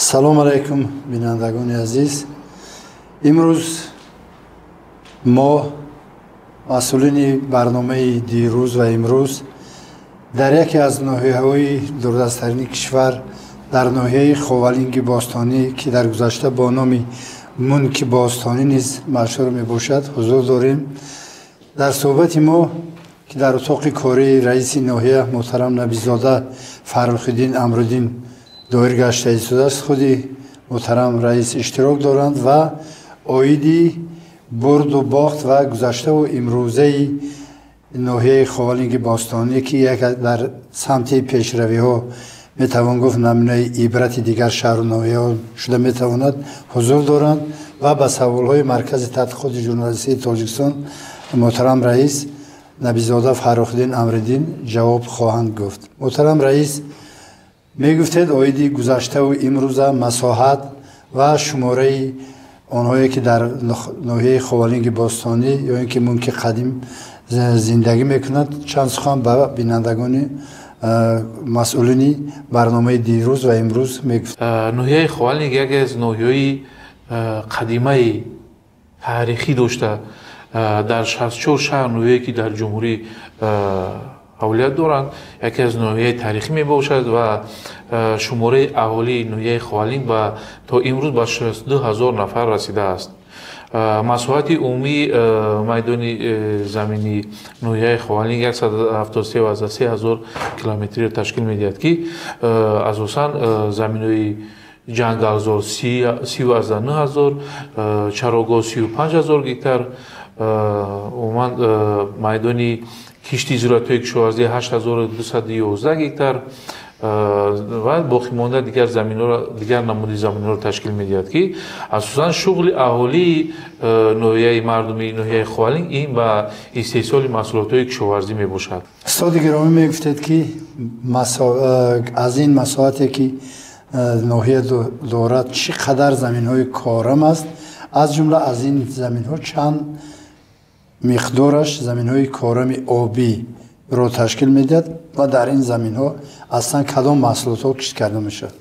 Салом алайкум, бинандагони азиз. Имрӯз мо, масъулини барномаи «Дирӯз ва имрӯз», дар яке аз ноҳияҳои дурдасттарини кишвар, дар ноҳияи Ховалинги Бостонӣ, ки дар гузашта бо номи Мунки Бостонӣ низ машҳур мебошад, ҳузур дорем. Дар суҳбати мо, ки дар утоқи кории раиси ноҳия муҳтарам Набизода Фаррухиддин Амруддин доир гашта истодааст, худи муҳтарам раис иштирок доранд ва оиди бурду бохт ва гузаштаву имрӯзаи ноҳияи Ховалинги Бостонӣ, ки як дар самти пешравиҳо метавон гуфт намунаи ибрати дигар шаҳру ноҳияҳо шуда метавонад, ҳузур доранд ва ба саволҳои Маркази тадқиқоти журналистии Тоҷикистон муҳтарам раис Набизода Фаррухиддин Амриддин ҷавоб хоҳанд гуфт. Муҳтарам раис, мегуфтед оиди гузаштаву имрӯза, масоҳат ва шумораи онҳое, ки дар ноҳияи Ховалинги Бостонӣ ё ин ки Мунки Қадим зиндагӣ мекунанд, чанд сухан ба бинандагони масъулини барномаи «Дирӯз ва имрӯз» мегуфт. Ноҳияи Ховалинг яке аз ноҳияҳои қадимаи таърихӣ дошта, дар 64 шаҳр ноҳияе, ки дар ҷумҳурӣ фаъолият доранд, яке аз ноҳияи таърихӣ мебошад ва шумораи аҳолии ноҳияи Ховалинг то имрӯз ба 62 ҳазор нафар расидааст. Масоҳати умумии майдони замини ноҳияи Ховалинг 173,3 ҳазор километриро ташкил медиҳад, ки асосан заминҳои ҷангалзор 30,9 ҳазор, чарогоҳ 35 ҳазор гектар, умуман майдони кишти зироатҳои кишоварзӣ 8211 гектар ва боқимонда дигар заминҳоро, дигар намуди заминҳоро ташкил медиҳад, ки асосан шуғли аҳолии ноҳияи, мардуми ноҳияи Ховалинг ин ба истеҳсоли маҳсулотҳои кишоварзӣ мебошад. Устоди гиромӣ, мегуфтед, ки аз ин масоҳате, ки ноҳия дорад, чӣ қадар заминҳои корам аст, аз ҷумла аз ин заминҳо чанд миқдораш заминҳои корами обиро ташкил медиҳад ва дар ин заминҳо аслан кадом маҳсулотҳо кишт карда мешавад?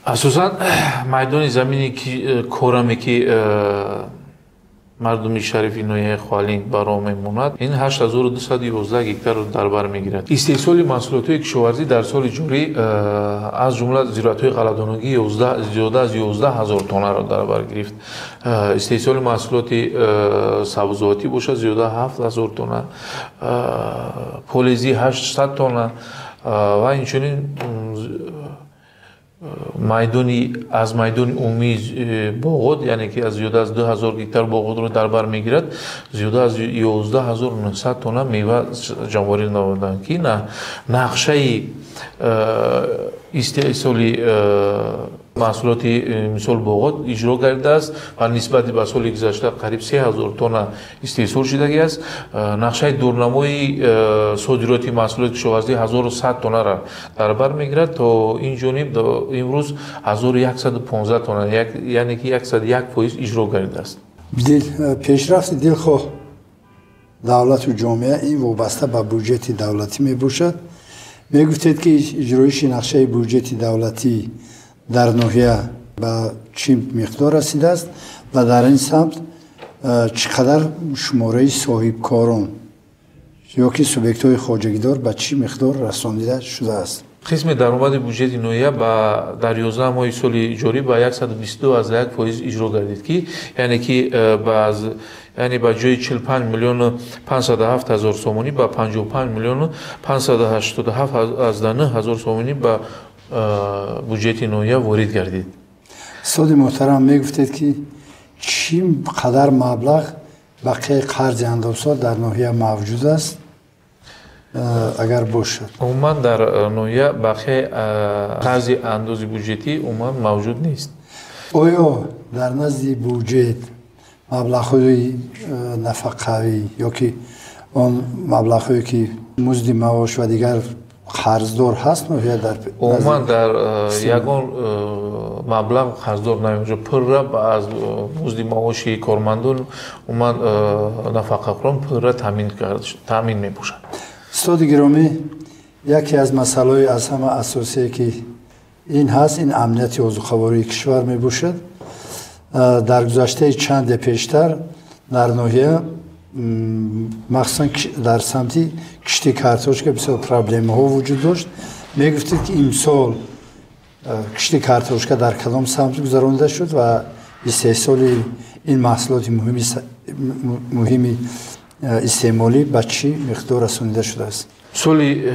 Асосан майдони замини кораме, ки мардуми шарифи ноҳияи Ховалинг ба роҳ мемонад, ин 8211 гектарро дар бар мегирад. Истеҳсоли маҳсулотҳои кишоварзӣ дар соли ҷорӣ, аз ҷумла зироатҳои ғалладонагӣ, зиёда аз 11 ҳазор тоннаро дар бар гирифт. Истеҳсоли маҳсулоти сабзавотӣ бошад, зиёда 7 ҳазор тонна, полезӣ 800 тонна ва инчунин майдони аз майдони умумии боғот, яъне ки аз зиёда аз 2000 гектар боғотро дар бар мегирад, зиёда аз 11 900 тонна мева ҷамъоварӣ намуданд, ки нақшаи истеҳсоли маҳсулоти мисол боғот иҷро гардидааст ва нисбати ба соли гузашта қариб 3000 тонна истеҳсол шудагӣ аст. Нақшаи дурнамои содироти маҳсулоти кишоварзӣ 1100 тоннаро дар бар мегирад. То ин ҷониб имрӯз 1115 тонна, яъне ки 101% иҷро гардидааст. Пешрафти дилхоҳ давлату ҷомеа ин вобаста ба буҷети давлатӣ мебошад. Мегуфтед, ки иҷроиши нақшаи буҷети давлатӣ дар ноҳия ба чӣ миқдор расидааст ва дар ин самт чӣ қадар шумораи соҳибкорон ё ки субъектҳои хоҷагидор ба чӣ миқдор расонида шудааст? Қисми даромади буҷети ноҳия ба дар 11 моҳи соли ҷорӣ ба 122,1% иҷро гардид, ки яъне ки яъне ба ҷои 45 миллиону 507 ҳазор сомонӣ ба 55 миллиону 587,9 ҳазор сомонӣ ба буҷети ноҳия ворид гардид. Устоди муҳтарам, мегуфтед, ки чӣ қадар маблағ бақияи қарзи андозҳо дар ноҳия мавҷуд аст, агар бошад? Умуман дар ноҳия бақияи қарзи андози буҷетӣ умуман мавҷуд нест. Оё дар назди буҷет маблағҳои нафақавӣ ё ки он маблағҳое, ки музди маош ва дигар қарздор ҳаст ноҳия дар? Умуман дар ягон маблағ қарздор намебошад. Пурра аз музди маоши кормандон, умуман нафақахӯрон пурра таъмин мебошад. Устоди гиромӣ, яке аз масъалаҳои аз ҳама асосие, ки Ин ҳаст, ин амнияти озуқавории кишвар мебошад. Дар гузаштаи чанде пештар дар ноҳия, махсусан дар самти кишти картошка бисёр проблемаҳо вуҷуд дошт. Мегуфтед, ки имсол кишти картошка дар кадом самт гузаронида шуд ва истеҳсоли ин маҳсулоти муҳими истеъмолӣ ба чӣ миқдор расонида шудааст? Соли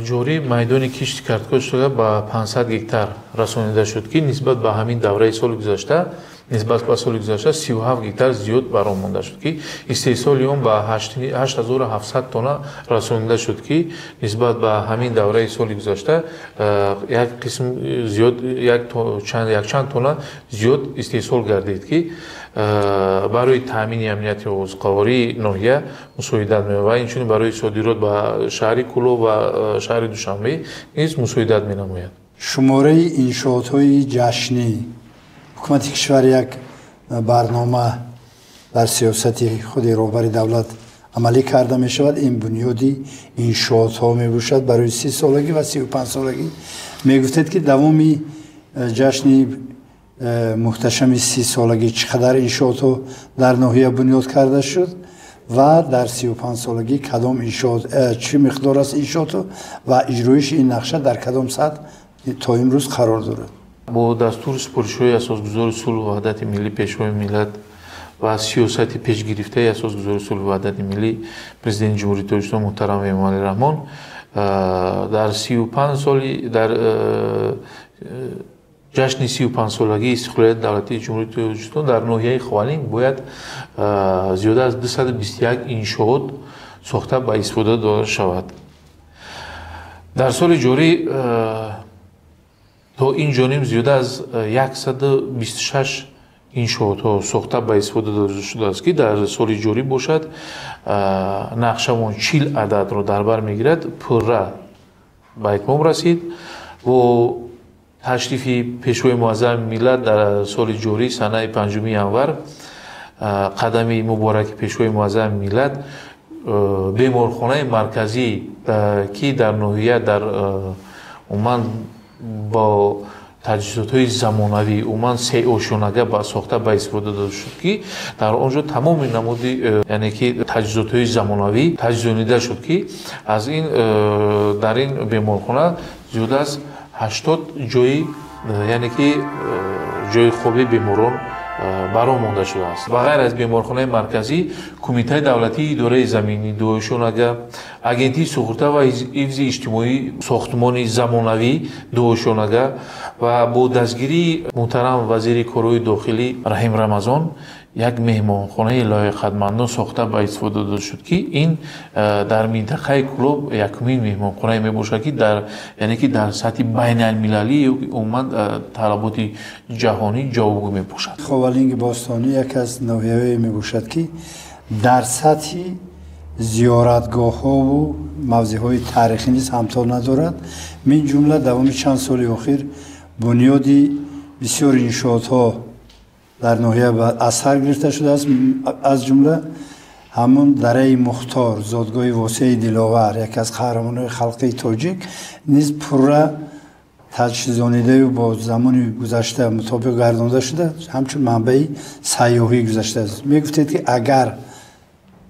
ҷорӣ майдони кишти картошка ба 500 гектар расонида шуд, ки нисбат ба ҳамин давраи соли гузашта, нисбат ба соли гузашта 37 гектар зиёд баром монда шуд, ки истеҳсоли он ба 8700 тонна расонида шуд, ки нисбат ба ҳамин давраи соли гузашта як қисм зиёд, якчанд тонна зиёд истеҳсол гардид, ки барои таъмини амнияти озуқавории ноҳия мусоидат меёбад ва инчунин барои содирот ба шаҳри Кӯлоб ва шаҳри Душанбе низ мусоидат менамояд. Шумораи иншоотҳои ҷашнӣ, ҳукумати кишвар як барнома дар сиёсати худи роҳбари давлат амалӣ карда мешавад. Ин бунёди иншоотҳо мебошад барои 30 солагӣ ва 35 солагӣ. Мегуфтед, ки давоми ҷашни муҳташами 30 солагӣ чӣ қадар иншоотҳо дар ноҳия бунёд карда шуд ва дар 35 солагӣ кадом иншоот, чӣ миқдор аст иншоотҳо ва иҷроиши ин нақша дар кадом сатҳ то имрӯз қарор дорад? Бо дастуру супоришҳои Асосгузори сулҳу ваҳдати миллӣ, Пешвои миллат ва сиёсати пешгирифтаи Асосгузори сулҳу ваҳдати миллӣ, Президенти Ҷумҳурии Тоҷикистон муҳтарам Эмомалӣ Раҳмон, дар 35 соли, дар ҷашни 35-солагии истиқлолияти давлатии Ҷумҳурии Тоҷикистон дар ноҳияи Ховалинг бояд зиёда аз 221 иншоот сохта ба истифода дода шавад. Дар соли ҷорӣ то ин ҷониб зиёда аз 126 иншоотҳо сохта ба истифода дода шудааст, ки дар соли ҷорӣ бошад, нақшамон 40 ададро дар бар мегирад, пурра ба итмом расид. Бо ташрифи Пешвои муаззами миллат дар соли ҷорӣ, санаи 5 январ, қадами мубораки Пешвои муаззами миллат, беморхонаи марказӣ, ки дар ноҳия дар умуман бо таҷҳизотҳои замонавӣ, умуман сеошёнага сохта ба истифода дода шуд, ки дар он ҷо тамоми намуди, яъне ки таҷҳизотҳои замонавӣ таҷҳизонида шуд, ки аз ин дар ин беморхона зиёда аз 80 ҷои, яъне ки ҷои хоби беморон баро монда шудааст. Ба ғайр аз беморхонаи марказӣ, Кумитаи давлатии идораи заминӣ дуошёнага, Агентии суғурта ва ҳифзи иҷтимоӣ сохтмони замонавӣ дуошёнага ва бо дастгирии муҳтарам вазири корҳои дохилӣ Раҳим Рамазон як меҳмонхонаи лоиқатмандон сохта ба истифода дода шуд, ки ин дар минтақаи Кӯлоб якумин меҳмонхонае мебошад, ки дар, яъне ки дар сатҳи байналмилалӣ ё умуман талаботи ҷаҳонӣ ҷавобгӯ мебошад. Ховалинги бостонӣ яке аз ноҳияҳое мебошад, ки дар сатҳи зиёратгоҳҳову мавзеъҳои таърихӣ низ ҳамто надорад. Мин ҷумла давоми чанд соли охир бунёди бисёр иншоотҳо дар ноҳия аз сар гирифта шудааст. Аз ҷумла ҳамон дараи Мухтор, зодгоҳи Восеи Диловар, яке аз қаҳрамонҳои халқии тоҷик, низ пурра таҷҳизонидаю бо замони гузашта мутобиқ гардонда шуда, ҳамчун манбаи сайёҳӣ гузаштааст. Мегуфтед, ки агар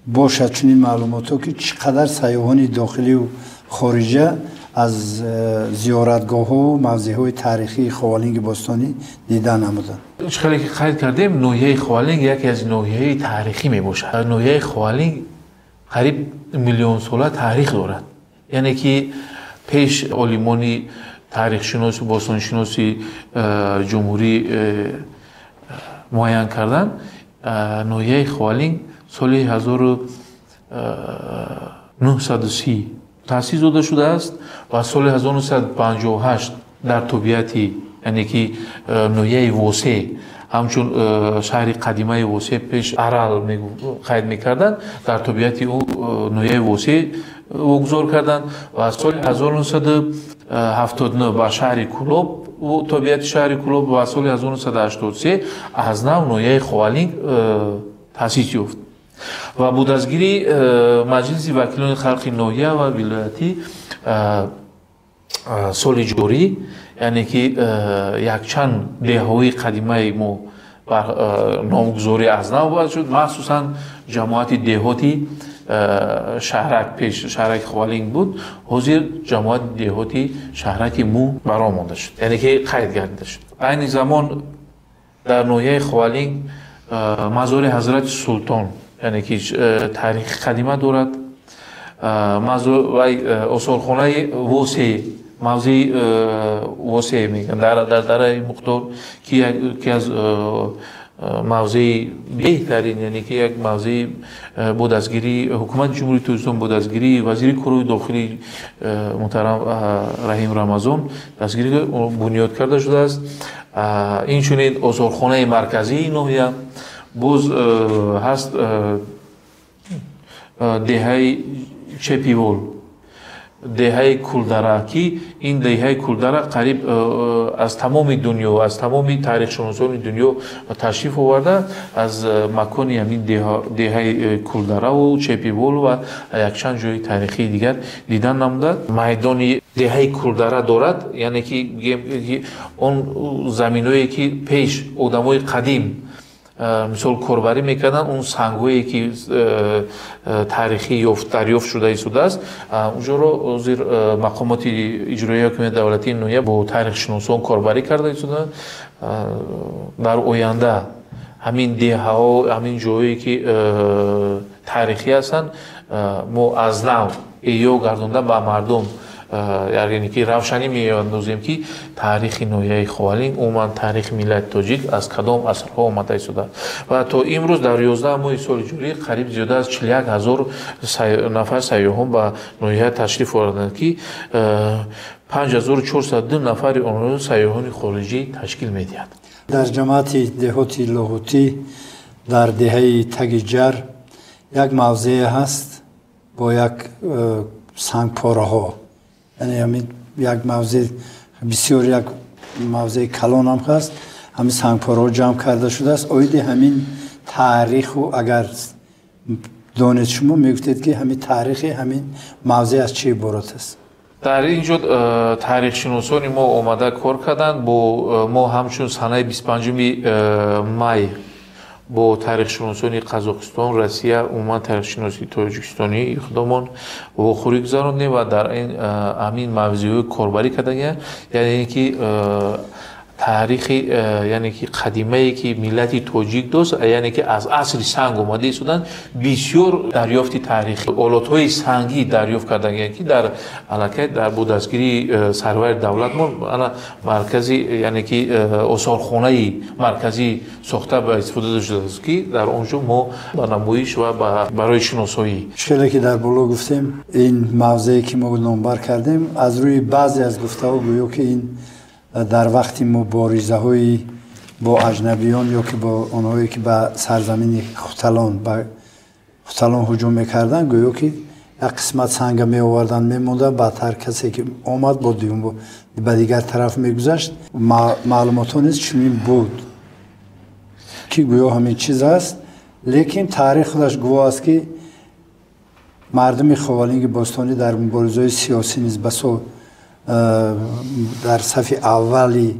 бошад чунин маълумотҳо, ки чӣ қадар сайёҳони дохилию хориҷа аз зиёратгоҳҳову мавзеъҳои таърихии Ховалинги бостонӣ дида намуданд? Чӣ хеле ки қайд кардем, ноҳияи Ховалинг яке аз ноҳияи таърихӣ мебошад. Ноҳияи Ховалинг қариб миллионсола таърих дорад, яъне ки пеш олимони таърихшиносу бостоншиноси ҷумҳурӣ муайян карданд, ноҳияи Ховалинг соли 1930 таъсис дода шудааст ва соли 1958 дар тобеияти, яъне ки ноҳияи Восе, ҳамчун шаҳри қадимаи Восе, пеш Арал қайд мекарданд, дар тобеияти ӯ ноҳияи Восе вогузор карданд ва соли 1979 ба шаҳри Кӯлоб, тобеияти шаҳри Кӯлоб, ва соли 1983 аз нав ноҳияи Ховалинг таъсис ёфт ва бо дастгирии Маҷлиси вакилони халқи ноҳия ва вилоятӣ соли ҷорӣ Яъне ки якчанд деҳҳои қадимаи мо номгузорӣ аз нав бояд шуд, махсусан ҷамоати деҳоти шаҳрак, пеш шаҳраки Ховалинг буд, ҳозир ҷамоати деҳоти шаҳраки Му баро монда шуд, яъне ки қайд гардида шуд. Айни замон дар ноҳияи Ховалинг мазори Ҳазрати Султон, яъне ки таърихи қадима дорад, осорхонаи Восеъ, мавзеи Восеъ мегӯянд дар дараи Мухтор, ки яке аз мавзеи беҳтарин, яъне ки як мавзеи бо дастгирии ҳукумати Ҷумҳурии Тоҷикистон, бо дастгирии вазири корҳои дохилӣ муҳтарам Раҳим Рамазон дастгирӣ бунёд карда шудааст. Инчунин осорхонаи марказии ноҳия боз ҳаст, деҳаи Чепивол, деҳаи Кулдара, ки ин деҳаи Кулдара қариб аз тамоми дунё, аз тамоми таърихшиносони дунё ташриф оварда, аз макони ҳамин деҳаи Кулдараву Чепивол ва якчанд ҷои тарихии дигар дидан намуда. Майдони деҳаи Кулдара дорад, яъне ки он заминое ки пеш одамои қадим мисол корбарӣ мекарданд, он сангҳое ки таърихӣ дарёфт шуда истодааст, онҷоро ҳозир мақомоти иҷроияи ҳокимияти давлатии ноҳия бо таърихшиносон корбарӣ карда истодаанд. Дар оянда ҳамин деҳаҳо, ҳамин ҷоҳое ки таърихӣ ҳастанд, мо аз нав эҳё гардонда ба мардум, яъне ки равшанӣ меандозем, ки таърихи ноҳияи Ховалинг, умуман таърихи миллати тоҷик аз кадом асрҳо омада истодааст. Ва то имрӯз дар 11 моҳи соли ҷорӣ қариб зиёда аз 41 ҳазор нафар сайёҳон ба ноҳия ташриф оварданд, ки 5402 нафари онҳо сайёҳони хориҷӣ ташкил медиҳад. Дар ҷамоати деҳоти Лоҳутӣ дар деҳаи Тагиҷар як мавзеъ ҳаст бо як сангпораҳо, яъне ҳамин як мавзеъ бисёр як мавзеи калон ҳам ҳаст, ҳамин сангпораҳо ҷамъ карда шудааст. Оиди ҳамин таъриху агар донед шумо мегуфтед, ки ҳамин таърихи ҳамин мавзеъ аз чӣ иборат аст? Дар ин ҷо таърихшиносони мо омада кор карданд. Бо мо ҳамчун санаи 25 май бо таърихшиносони Қазоқистон, Россия, умуман таърихшиноси тоҷикистонӣ худамон вохӯрӣ гузарондем ва дар ин ҳамин мавзеъҳои корбарӣ кардагиям, яъне ки таърихи, яъне ки қадимае ки миллати тоҷик дошт, яъне ки аз асри санг омада истоданд, бисёр дарёфти таърихӣ, олотҳои сангӣ дарёфт кардагиям, ки дар аллакай дар бо дастгирии сарвари давлатмон ана маркази, яъне ки осорхонаи марказӣ сохта ба истифода шудааст, ки дар он ҷо мо ба намоиш ва барои шиносоӣ. Хеле ки дар боло гуфтем, ин мавзее ки мо номбар кардем, аз рӯи баъзе аз гуфтаҳо гӯё ки ин дар вақти муборизаҳои бо аҷнабиён ё ки бо онҳое ки ба сарзамини Хуталон, ба Хуталон ҳуҷум мекарданд, гӯё ки як қисмат санга меоварданд, мемонда, баъдтар касе ки омад бо дуюм ба дигар тараф мегузашт. Маълумотҳо низ чунин буд, ки гӯё ҳамин чиз аст, лекин таърих худаш гувоҳ аст, ки мардуми Ховалинги бостонӣ дар муборизаҳои сиёсӣ низ басо дар сафи аввали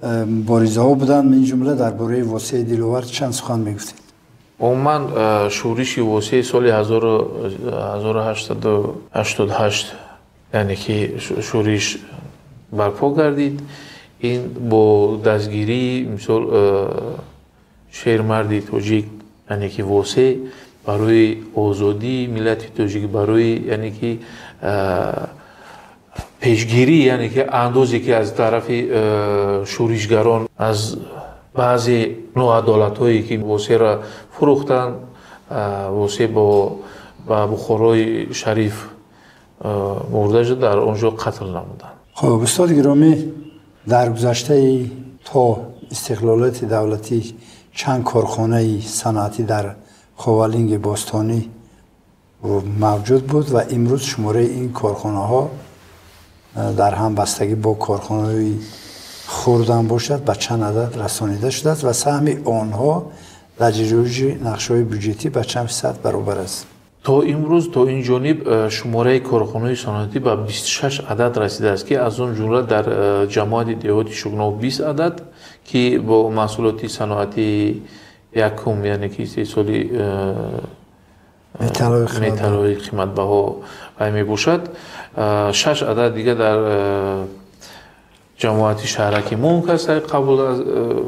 муборизаҳо буданд. Мин ҷумла дар бораи Восеи Диловар чанд сухан мегуфтед? Умуман шӯриши Восеи соли 1888, яъне ки шӯриш барпо гардид. Ин бо дастгирии мисол шермарди тоҷик, яъне ки Восеъ, барои озодии миллати тоҷик, барои яъне ки пешгирӣ, яъне ки андозе ки аз тарафи шӯришгарон, аз баъзе ноадолатҳое ки Восеъро фурӯхтанд, Восеъ ба Бухорои Шариф мурда шуд, дар он ҷо қатл намуданд. Хуб, устоди гиромӣ, дар гузаштаи то истиқлолияти давлатӣ чанд корхонаи саноатӣ дар Ховалинги бостонӣ мавҷуд буд ва имрӯз шумораи ин корхонаҳо дар ҳамбастагӣ бо корхонаҳои хурдам бошад ба чанд адад расонида шудааст ва саҳми онҳо дар ҷируҷи нақшаҳои бюҷетӣ ба чанд фисад баробар аст? То имрӯз то ин ҷониб шумораи корхонаҳои саноатӣ ба 26 адад расидааст, ки аз он ҷумла дар ҷамоати деҳоти Шугнов 20 адад, ки бо маҳсулоти саноатии якум, яъне ки истеҳсоли металлҳои қиматбаҳо вай мебошад. 6 адад дига дар ҷамоати шаҳраки Мунк аст, қабул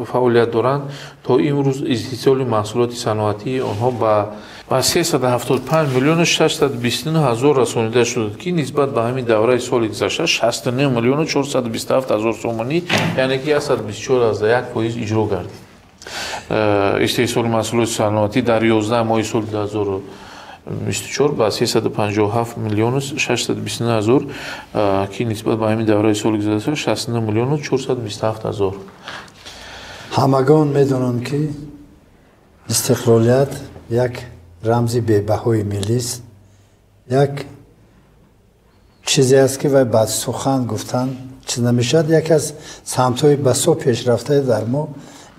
фаъолият доранд. То имрӯз истеҳсоли маҳсулоти саноатии онҳо ба 375 миллиону 629 ҳазор расонида шуд, ки нисбат ба ҳамин давраи соли гузашта 69 миллиону 427 ҳазор сомонӣ, яъне ки 124,1% иҷро гардид. Истеҳсоли маҳсулоти саноатӣ дар 11 моҳи соли 2024 ба 357 миллиону 629 ҳазор, ки нисбат ба ҳамин давраи соли гузашта 69 миллиону 427 ҳазор. Ҳамагон медонанд, ки истиқлолият як рамзи бебаҳои миллист, як чизе аст, ки вай ба сухан гуфтан чиз намешавад. Яке аз самтҳои басо пешрафтаи дар мо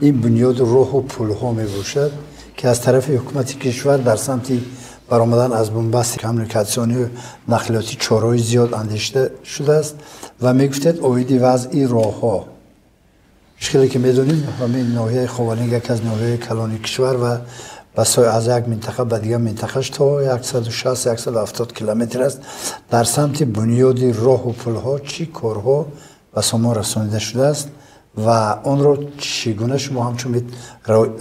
ин бунёду роҳу пулҳо мебошад, ки аз тарафи ҳукумати кишвар дар самти баромадан аз бунбасти коммуникатсионию нақлиётӣ чораҳои зиёд андешида шудааст. Ва мегуфтед оиди вазъи роҳҳо. Хеле ки медонем, ҳамин ноҳияи Ховалинг яке аз ноҳияҳои калони кишвар ва басои аз як минтақа ба дигар минтақаш то 160-170 километр аст. Дар самти бунёди роҳу пулҳо чӣ корҳо ба сомон расонида шудааст ва онро чӣ гуна шумо ҳамчун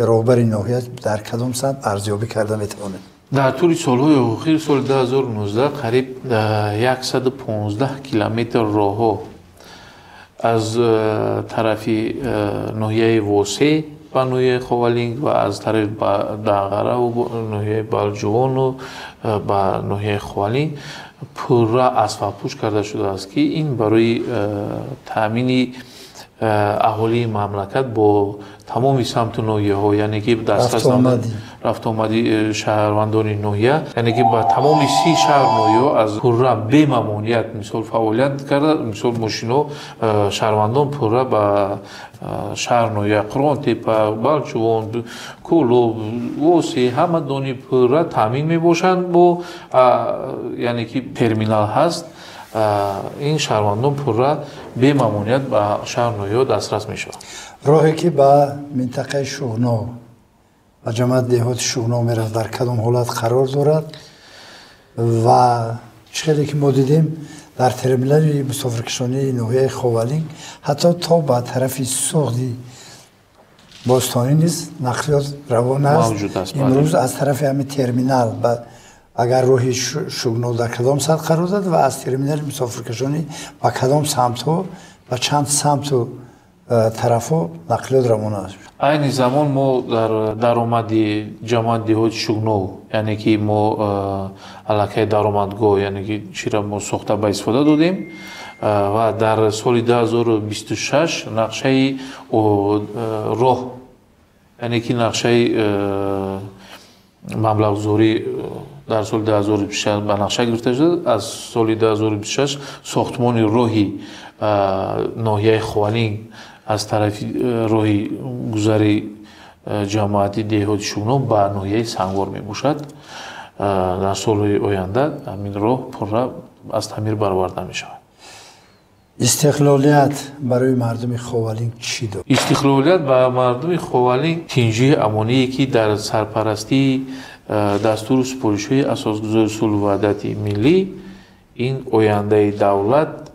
роҳбари ноҳия дар кадом самт арзёбӣ карда метавонед? Дар тӯли солҳои охир, соли 2019 қариб 115 километр роҳҳо аз тарафи ноҳияи Восе ба ноҳияи Ховалинг ва аз тарафи Дағараву ноҳияи Балҷувону ба ноҳияи Ховалинг пурра асфалтпӯш карда шудааст, ки ин барои таъмини аҳолии мамлакат бо тамоми самту ноҳияҳо, яъне ки рафтуомади шаҳрвандони ноҳия, яъне ки ба тамоми 30 шаҳр ноҳияҳо аз пурра бемамоният мисол фаъолият карда, мисол мошино шаҳрвандон пурра ба шаҳр ноҳия Қурғонтепа, Балчувон, Кӯлоб, Восе ҳама дони пурра таъмин мебошанд бо, яъне ки терминал ҳаст. Ин шаҳрвандон пурра бемамоният ба шаҳр ноҳияҳо дастрас мешаванд. Роҳе ки ба минтақаи Шуғнов, ба ҷамоати деҳоти Шуғнов меравад, дар кадом ҳолат қарор дорад ва чӣ хеле ки мо дидем дар терминали мусофиркашонии ноҳияи Ховалинг ҳатто то ба тарафи Суғди бостонӣ низ нақлиёт равон аст. Имрӯз аз тарафи ҳамин терминал агар роҳи Шуғнов дар кадом самт қарор дорад ва аз терминали мусофиркашонӣ ба кадом самтҳо, ба чанд самту тарафҳо нақлиёт равон аст? Айни замон мо дар даромади ҷамоати деҳоти Шуғнов, яъне ки мо аллакай даромадгоҳ, яъне ки чира мо сохта ба истифода додем ва дар соли 2026 нақшаи роҳ, яъне ки нақшаи маблағгузорӣ дар соли 2026 ба нақша гирифта шуда. Аз соли 2026 сохтмони роҳи ноҳияи Ховалинг аз тарафи роҳи гузари ҷамоати деҳоти Шуғнов ба ноҳияи Сангвор мебошад. Дар солҳои оянда ҳамин роҳ пурра аз таъмир бароварда мешавад. Истиқлолият барои мардуми Ховалинг чӣ дод? Истиқлолият ба мардуми Ховалинг тинҷии амоние, ки дар сарпарастии дастуру супоришҳои асосгузори сулҳу ваҳдати миллӣ ин ояндаи давлат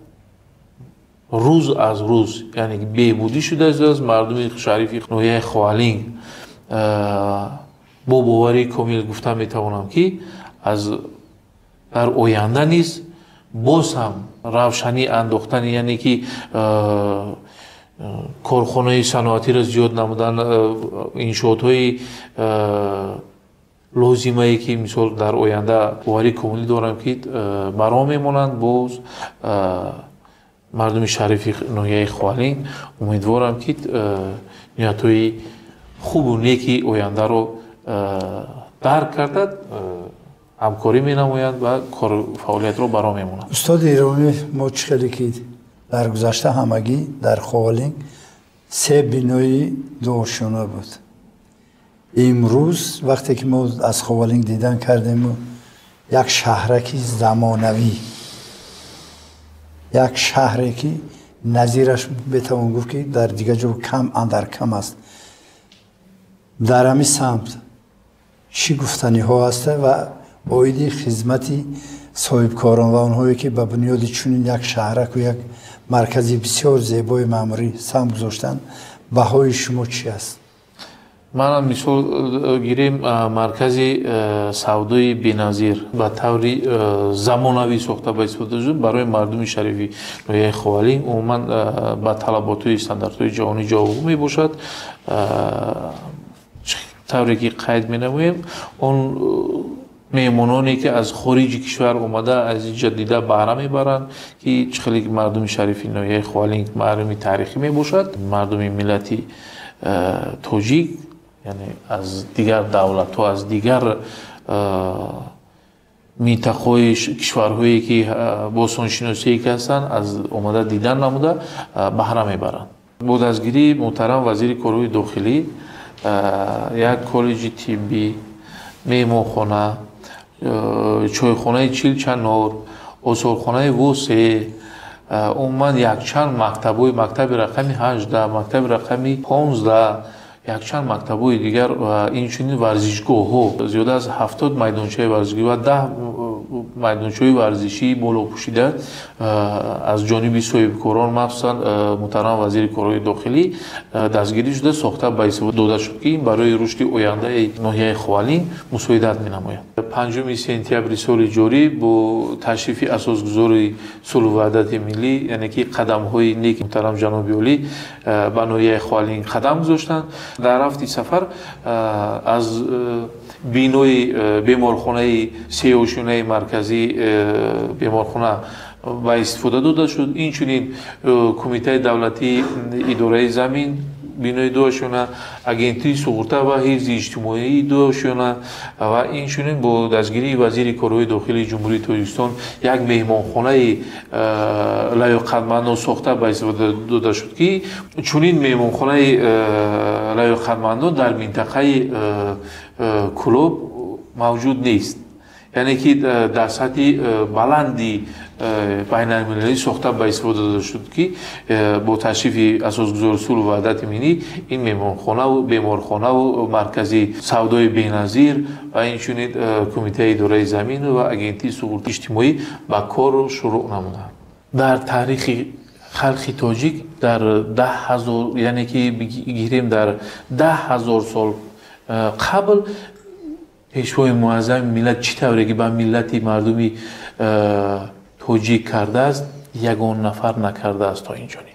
рӯз аз рӯз, яъне беҳбудӣ шудааст. Мардуми шарифи ноҳияи Ховалинг бо боварии комил гуфта метавонам, ки аз дар оянда низ боз ҳам равшанӣ андохтани, яъне ки корхонаи саноатиро зиёд намудан, иншоотҳои лозимае, ки мисол дар оянда боварии комилӣ дорам, ки баро мемонанд. Боз мардуми шарифи ноҳияи Ховалинг умедворам, ки ниятҳои хубу неки ояндаро дарк карда ҳамкорӣ менамоянд ва фаъолиятро баро мемонанд. Устоди Иромӣ, мо чӣ хеле ки дар гузашта ҳамагӣ дар Ховалинг се бинои дуошёна буд. Имрӯз вақте ки мо аз Ховалинг дидан кардему Як шаҳраки замонавӣ, як шаҳре ки назираш метавон гуфт ки дар дигар ҷо кам андар кам аст. Дар ҳамин самт чӣ гуфтаниҳо ҳаста ва оиди хизмати соҳибкорон ва онҳое ки ба бунёди чунин як шаҳраку як маркази бисёр зебои маъмурӣ саҳм гузоштанд, баҳои шумо чӣ аст? Манам мисол гирем, маркази савдои беназир ба таври замонавӣ сохта ба истифода шуд барои мардуми шарифи ноҳияи Ховалинг, умуман ба талаботҳои стандартҳои ҷаҳонӣ ҷавобгӯ мебошад. Тавре ки қайд менамоем, он меҳмононе ки аз хориҷи кишвар омада аз инҷа дида баҳра мебаранд, ки чӣ хеле мардуми шарифи ноҳияи Ховалинг мардуми таърихӣ мебошад, мардуми миллати тоҷик, яъне аз дигар давлатҳо, аз дигар минтақаҳои кишварҳое ки бостоншиносие ки ҳастанд, аз омада дидан намуда баҳра мебаранд. Бо дастгирии муҳтарам вазири корҳои дохилӣ як коллеҷи тиббӣ, меҳмонхона, чойхонаи чилчанор, осорхонаи восеъ, умуман якчанд мактабҳои, мактаби рақами 18, мактаби рақами 15, якчанд мактабҳои дигар ва инчунин варзишгоҳҳо, зиёда аз 70 майдончаи варзишгоҳ ва 10 майдончаҳои варзишии болопӯшида аз ҷониби соҳибкорон, махсусан муҳтарам вазири корҳои дохилӣ дастгирӣ шуда сохта ба истифода дода шуд, ки ин барои рушди ояндаи ноҳияи Ховалинг мусоидат менамояд. 5 сентябри соли ҷорӣ бо ташрифи асосгузори сулҳу ваҳдати миллӣ, яъне ки қадамҳои неки муҳтарам ҷаноби олӣ ба ноҳияи Ховалинг қадам гузоштанд. Дар рафти сафар аз бинои беморхонаи сеошёнаи марказии беморхона ба истифода дода шуд. Инчунин Кумитаи давлатии идораи замин бинои дуошёна, агентии суғурта ва ҳифзи иҷтимоии дуошёна ва инчунин бо дастгирии вазири корҳои дохилии Ҷумҳурии Тоҷикистон як меҳмонхонаи лаёқатмандон сохта ба истифода дода шуд, ки чунин меҳмонхонаи лаёқатмандон дар минтақаи Кӯлоб мавҷуд нест. Яъне ки дар сатҳи баланди байналмилалӣ сохта ба истифода дода шуд, ки бо ташрифи асосгузори сулҳу ваҳдати миллӣ ин меҳмонхонаву беморхонаву маркази савдои беназир ва инчунин Кумитаи идораи замин ва агентии суғуртаи иҷтимоӣ ба кор шурӯъ намуданд. Дар таърихи халқи тоҷик дар 10 000, яъне ки гирем дар 10 000 сол қабл пешвои муаззами миллат чӣ тавре ки ба миллати мардуми тоҷик кардааст, ягон нафар накардааст то инҷониб.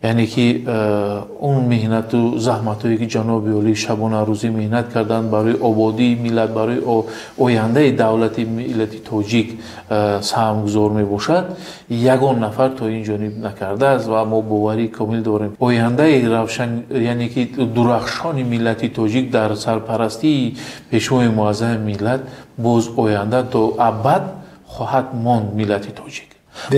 Яъне ки он меҳнату заҳматҳое ки ҷаноби олӣ шабонарӯзӣ меҳнат карданд барои ободии миллат, барои ояндаи давлати миллати тоҷик саҳмгузор мебошад, ягон нафар то ин ҷониб накардааст ва мо боварии комил дорем, ояндаи равшан, яъне ки дурахшони миллати тоҷик дар сарпарастии пешвои муаззами миллат боз оянда то абад хоҳад монд миллати тоҷик.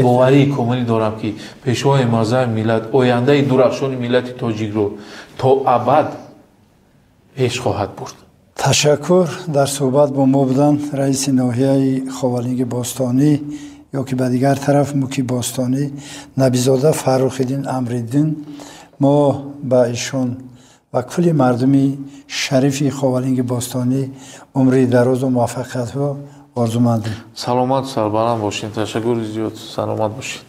Боварии комилӣ дорам, ки пешвои муаззами миллат ояндаи дурахшони миллати тоҷикро то абад пеш хоҳад бурд. Ташаккур. Дар суҳбат бо мо буданд раиси ноҳияи Ховалинги бостонӣ ё ки ба дигар тараф Муки бостонӣ Набизода Фаррухиддин Амриддин. Мо ба ишон ва кулли мардуми шарифи Ховалинги бостонӣ умри дарозу муваффақиятҳо орзумандем. Саломат, сарбаланд бошед. Ташаккури зиёд, саломат бошед.